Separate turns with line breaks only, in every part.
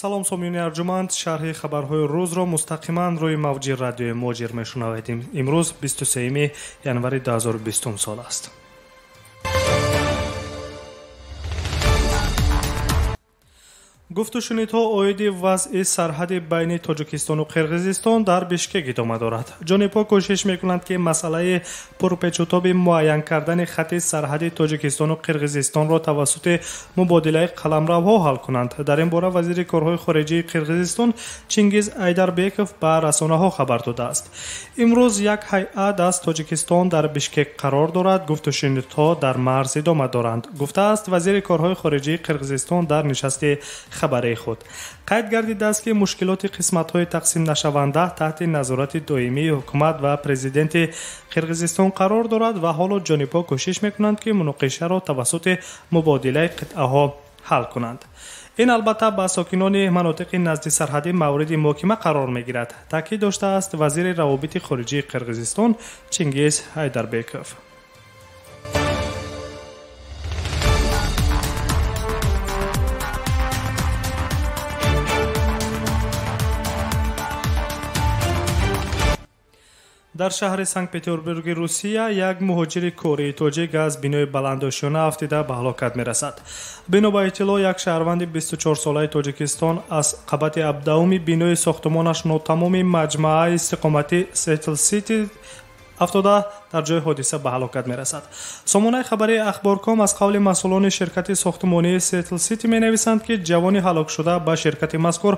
Салом сомиёни арҷуманд, шарҳи хабарҳои рӯзро мустақиман рӯи мавҷи радиои Муҳоҷир мешунавед. Имрӯз 23 январи 2020 сол аст. Гуфтушунидҳо оиди вазъи сарҳади байни Тоҷикистону Қирғизистон дар Бишкек идома дорад. Ҷонибҳо кӯшиш мекунанд, ки масъалаи пурпечутоби муайян кардани хати сарҳади Тоҷикистону Қирғизистонро тавассути мубодилаи қаламравҳо ҳал кунанд. Дар ин бора вазири корҳои хориҷии Қирғизистон Чингиз Айдарбеков ба расонаҳо хабар додааст. Имрӯз як ҳайат аз Тоҷикистон дар Бишкек қарор дорад. Гуфтушунидҳо дар марз идома доранд, гуфтааст вазири корҳои хориҷии Қирғизистон дар нишасти хабари худ. Қайд гардидааст, ки мушкилоти қисматҳои тақсимнашаванда таҳти назорати доимии ҳукумат ва президенти Қирғизистон қарор дорад ва ҳоло ҷонибҳо кӯшиш мекунанд, ки муноқишаро тавассути мубодилаи қитъаҳо ҳал кунанд. Ин албатта ба сокинони манотиқи назди сарҳадӣ мавриди муҳокима қарор мегирад, таъкид доштааст вазири равобити хориҷии Қирғизистон Чингиз Айдарбеков. Дар шаҳри Санкт-Петербурги Русия як муҳоҷири кории тоҷик аз бинои баландошёна афтида ба ҳалокат мерасад. Бино ба иттилоъ, як шаҳрванди 24-солаи Тоҷикистон аз қабати 17-уми бинои сохтумонаш нотамоми маҷмааи истиқоматӣ Сетл Сити афтода дар ҷои ҳодиса ба ҳалокат мерасад. Сомонаи хабарии Ахборком аз қавли масъулони ширкати сохтумонии Сетл Сити менависанд, ки ҷавони ҳалокшуда ба ширкати мазкур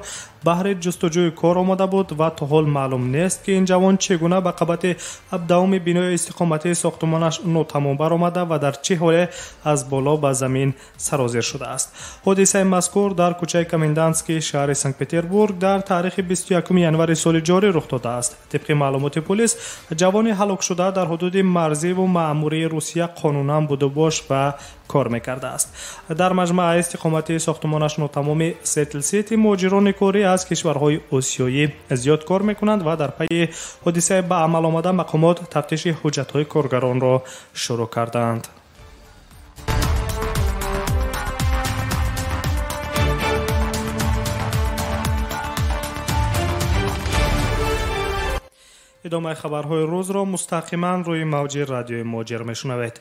баҳри ҷустуҷӯи кор омада буд ва то ҳол маълум нест, ки ин ҷавон чӣ гуна ба қабати 17-уми бинои истиқоматии сохтумонаш нотамом баромада ва дар чӣ ҳоле аз боло ба замин сарозир шудааст. Ҳодисаи мазкур дар кӯчаи Комендантский шаҳри Санкт-Петербург дар таърихи 21 январи соли ҷорӣ рух додааст. Тибқи маълумоти полис, ҷавони ҳалокшуда дар ҳудуди марзиву маъмурии Русия қонунан будубош ва кор мекардааст. Дар маҷмааи истиқоматии сохтумонаш нотамоми Сетл Сити муҳоҷирони корӣ аз кишварҳои осиёӣ зиёд кор мекунанд ва дар пайи ҳодисаи ба амал омада мақомот тафтиши ҳуҷҷатҳои коргаронро шурӯъ кардаанд. Идомаи хабарҳои рӯзро мустақиман рӯи мавҷи радиои Муҳоҷир мешунавед.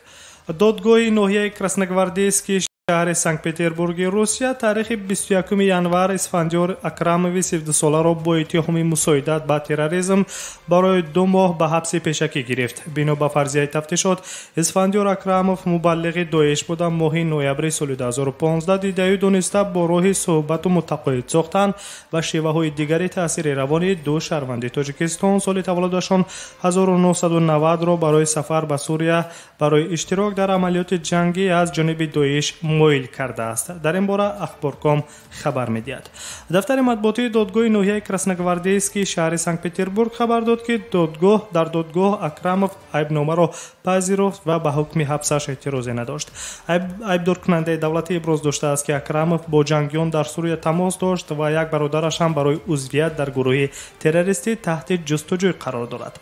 Додгоҳи ноҳияи Красногвардейский шаҳри Санкт-Петербурги Русия таърихи 21 январ Исфандиёр Акрамови 32-соларо бо иттиҳоми мусоидат ба терроризм барои 2 моҳ ба ҳабси пешакӣ гирифт. Бино ба фарзияи тафтишот, Исфандиёр Акрамов мубаллиғи Доиш буда моҳи ноябри соли 2015 дидаю дониста бо роҳи суҳбату мутақоид сохтан ва шеваҳои дигари таъсири равонӣ ду шаҳрванди Тоҷикистон соли таваллудашон 1990-ро барои сафар ба Сурия барои иштирок дар амалиёти ҷангӣ аз ҷониби Доиш моил кардааст. Дар ин бора Ахборком хабар медиҳад. Дафтари матбуотии додгоҳи ноҳияи Красногвардейский шаҳри Санкт-Петербург хабар дод, ки дар додгоҳ Акрамов айбномаро пазируфт ва ба ҳукми ҳабсаш эътирозе надошт. Айбдоркунандаи давлатӣ иброз доштааст, ки Акрамов бо ҷангиён дар Сурия тамос дошт ва як бародараш ҳам барои узвият дар гурӯҳи террористӣ таҳти ҷустуҷӯй қарор дорад.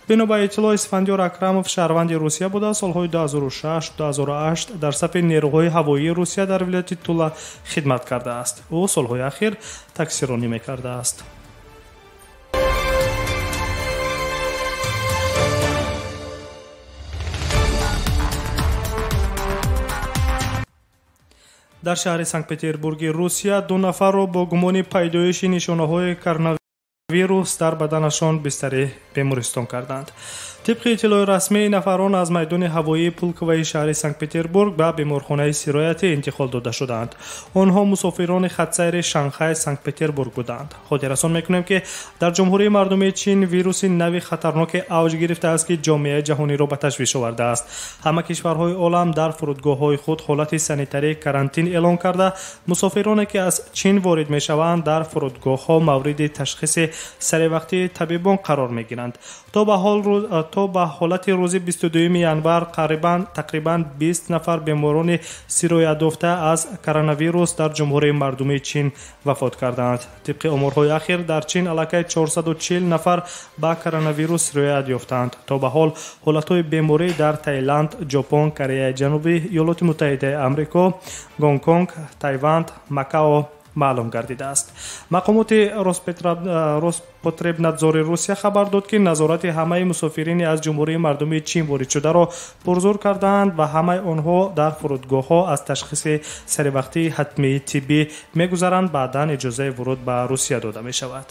Бино ба иттилоъ, Исфандиёр Акрамов шаҳрванди Русия буда солҳои 2006-2008 дар сафи нерӯҳои ҳавоии Русия дар вилояти Тула хидмат кардааст. Ӯ солҳои ахир таксиронӣ мекардааст. Дар шаҳри Санкт-Петербурги Русия ду нафарро бо гумони пайдоиши нишонаҳои коронавирус дар баданашон бистари бемористон карданд. Тибқи иттилои расмӣ, нафарон аз майдони ҳавоии Пулковаи шаҳри Санкт-Петербург ба беморхонаи сироятӣ интиқол дода шуданд. Онҳо мусофирони хатсайри Шанхай Санкт-Петербург буданд. Хотиррасон мекунем, ки дар Ҷумҳурии Мардумии Чин вируси нави хатарноке авҷ гирифтааст, ки ҷомеаи ҷаҳониро ба ташвиш овардааст. Ҳама кишварҳои олам дар фурудгоҳҳои худ ҳолати санитарии карантин эълон карда, мусофироне ки аз Чин ворид мешаванд, дар фурудгоҳҳо мавриди ташхиси саривақтии табибон қарор мегиранд. То ба ҳолати рӯзи 22 январ тақрибан 20 нафар беморони сироятёфта аз коронавирус дар Ҷумҳурии Мардумии Чин вафот карданд. Тибқи оморҳои ахир, дар Чин аллакай 440 нафар ба коронавирус сироят ёфтанд. То ба ҳол ҳолатҳои беморӣ дар Таиланд, Ҷопон, Кореяи Ҷанубӣ, Иёлоти Муттаҳидаи Амрико, Гонконг, Тайванд, Макао Маълум гардидааст. Мақомоти Роспотребнадзори Русия хабар дод, ки назорати ҳамаи мусофирини аз Ҷумҳурии мардумии Чин воридшударо пурзур кардаанд ва ҳамаи онҳо дар фурудгоҳҳо аз ташхиси саривақтии ҳатмии тиббӣ мегузаранд, баъдан иҷозаи вуруд ба Русия дода мешавад.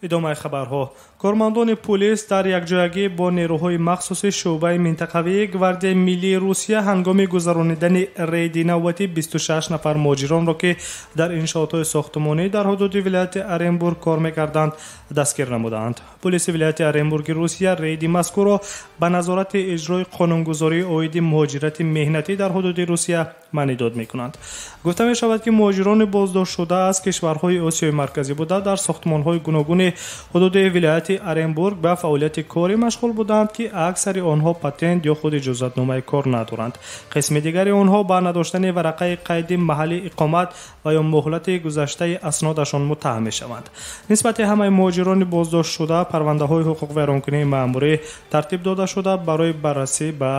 Идомаи хабарҳо. Кормандони пулис дар якҷоягӣ бо нерӯҳои махсуси шӯъбаи минтақавии Гвардияи миллии Русия ҳангоми гузаронидани рейди навбатӣ 26 нафар муҳоҷиронро, ки дар иншоотҳои сохтмонӣ дар ҳудуди вилояти Оренбург кор мекарданд, дастгир намуданд. Пулиси вилояти Оренбурги Русия рейди мазкурро ба назорати иҷрои қонунгузории оиди муҳоҷирати меҳнатӣ дар ҳудуди Русия маънидод мекунанд. Гуфта мешавад, ки муҳоҷирони боздоштшуда аз кишварҳои Осиёи Марказӣ буда, дар сохтмонҳои гуногуни ҳудуди вилояти Оренбург ба фаъолияти корӣ машғул буданд, ки аксари онҳо патент ё худ иҷозатномаи кор надоранд. Қисми дигари онҳо ба надоштани варақаи қайди маҳалли иқомат ва ё муҳлати гузаштаи аснодашон муттаҳам мешаванд. Нисбати ҳамаи муҳоҷирони боздоштшуда парвандаҳои ҳуқуқвайронкунии маъмурӣ тартиб дода шуда, барои баррасӣ ба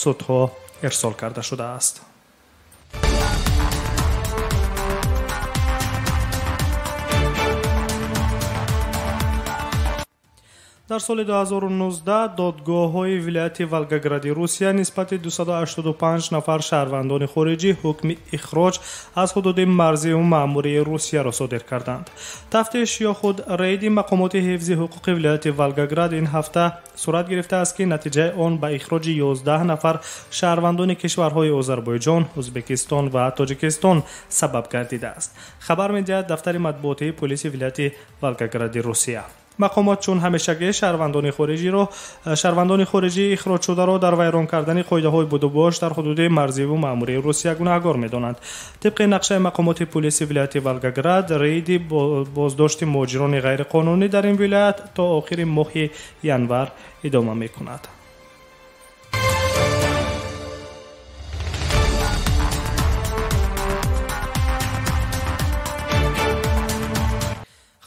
судҳо ирсол карда шудааст. Дар соли 2019 додгоҳҳои вилояти Волгогради Русия нисбати 285 нафар шаҳрвандони хориҷӣ ҳукми ихроҷ аз ҳудуди марзию маъмурии Русияро содир карданд. Тафтиш ё худ рейди мақомоти ҳифзи ҳуқуқи вилояти Волгоград ин ҳафта сурат гирифтааст, ки натиҷаи он ба ихроҷи 11 нафар шаҳрвандони кишварҳои Озарбойҷон, Ӯзбекистон ва Тоҷикистон сабаб гардидааст. Хабар медиҳад дафтари матбуотии пулиси вилояти Волгогради Русия. Мақомот чун ҳамешагӣ шаҳрвандони хориҷӣ ихроҷшударо дар вайрон кардани қоидаҳои будубош дар ҳудуди марзиву маъмурии Русия гунаҳгор медонанд. Тибқи нақшаи мақомоти пулиси вилояти Волгоград, рейди боздошти муҳоҷирони ғайриқонунӣ дар ин вилоят то охири моҳи январ идома мекунад.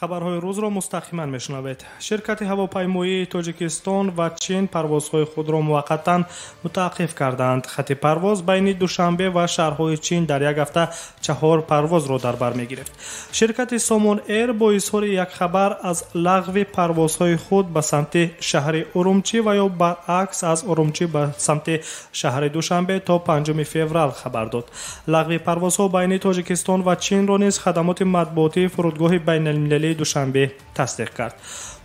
Хабарҳои рӯзро мустақиман мешунавед. Ширкати ҳавопаймоии Тоҷикистон ва Чин парвозҳои худро муваққатан мутааққиф карданд. Хати парвоз байни Душанбе ва шаҳрҳои Чин дар як ҳафта 4 парвозро дар бар мегирифт. Ширкати Сомон Эйр бо изҳори як хабар аз лағви парвозҳои худ ба самти шаҳри Урумчӣ ва ё баръакс аз Урумчӣ ба самти шаҳри Душанбе то 5 феврал хабар дод. Лағви парвозҳо байни Тоҷикистон ва Чинро низ хадамоти матбуотии фурудгоҳи байналмилалии Душанбе тасдиқ кард.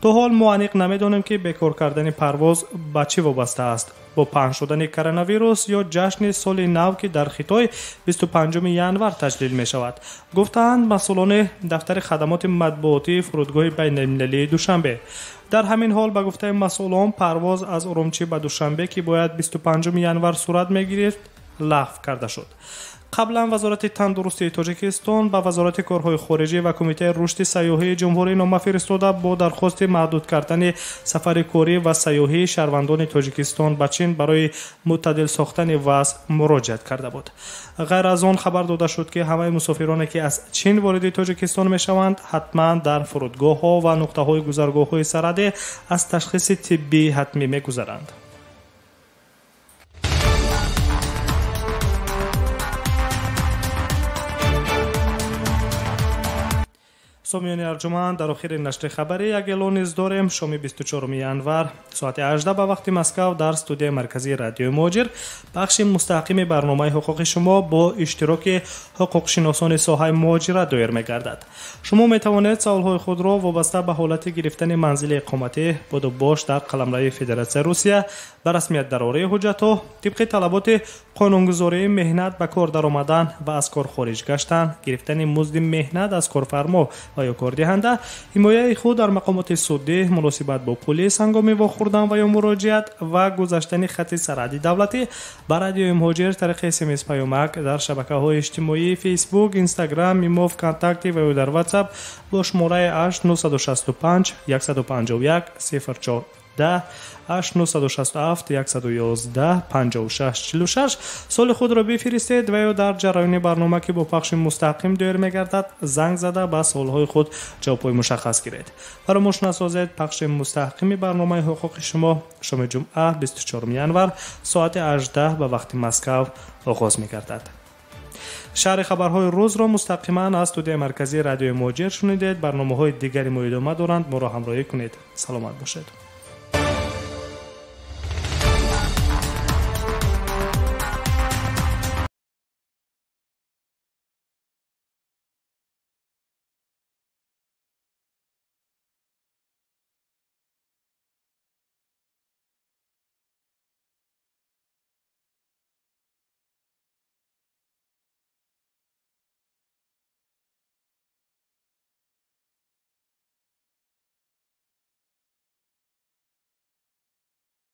То ҳол мо аниқ намедонем, ки бекор кардани парвоз ба чӣ вобаста аст. Бо паҳн шудани коронавирус ё ҷашни соли нав, ки дар Хитой 25 январ таҷлил мешавад, гуфтаанд масъулони дафтари хадамоти матбуотии фурудгоҳи байналмилалии Душанбе. Дар ҳамин ҳол, ба гуфтаи масъулон, парвоз аз Урумчӣ ба Душанбе, ки бояд 25 январ сурат мегирифт, лағв карда шуд. Қаблан Вазорати тандурустии Тоҷикистон ба Вазорати корҳои хориҷӣ ва Кумитаи рушди сайёҳии ҷумҳурӣ нома фиристода бо дархости маҳдуд кардани сафари корӣ ва сайёҳии шаҳрвандони Тоҷикистон ба Чин барои мӯътадил сохтани вазъ муроҷиат карда буд. Ғайр аз он хабар дода шуд, ки ҳамаи мусофироне, ки аз Чин вориди Тоҷикистон мешаванд, ҳатман дар фурудгоҳҳо ва нуқтаҳои гузаргоҳҳои сарҳадӣ аз ташхиси тиббии ҳатмӣ мегузаранд. Сомиёни арҷуманд, дар охири нашри хабарӣ як эълон низ дорем. Шоми 24 январ соати 18 ба вақти Москав дар студияи марказии радиои Муҳоҷир бахши мустақими барномаи ҳуқуқи шумо бо иштироки ҳуқуқшиносони соҳаи муҳоҷират доир мегардад. Шумо метавонед саволҳои худро вобаста ба ҳолати гирифтани манзили иқоматӣ, будубош дар қаламрави Федератсияи Русия, ба расмият дарории ҳуҷҷатҳо, тибқи талаботи қонунгузории меҳнат ба кор даромадан ва аз кор хориҷ гаштан, гирифтани музди меҳнат аз корфармо ва ё кордиҳанда, ҳимояи худ дар мақомоти судӣ, муносибат бо пулис ҳангоми вохӯрдан ва ё муроҷиат ва гузаштани хати сарҳади давлатӣ ба радиои Муҳоҷир тариқи смс паёмак дар шабакаҳои иҷтимоии Фейсбук, Инстаграм, Имо, ВКонтакте ва ё дар Ватсап бо шумораи 8 965 151 04 10 8 967 111 56 46 суоли худро бифиристед ва ё дар ҷараёни барнома, ки бо пахши мустақим доир мегардад, занг зада ба суолҳои худ ҷавобҳои мушаххас гиред. Фаромӯш насозед, пахши мустақими барномаи ҳуқуқи шумо шоми ҷумъа, 24 январ, соати 18 ба вақти Москав оғоз мегардад. Шарҳи хабарҳои рӯзро мустақиман аз студияи марказии Радиои Муҳоҷир шунидед. Барномаҳои дигари мо идома доранд, моро ҳамроҳӣ кунед. Саломат бошед.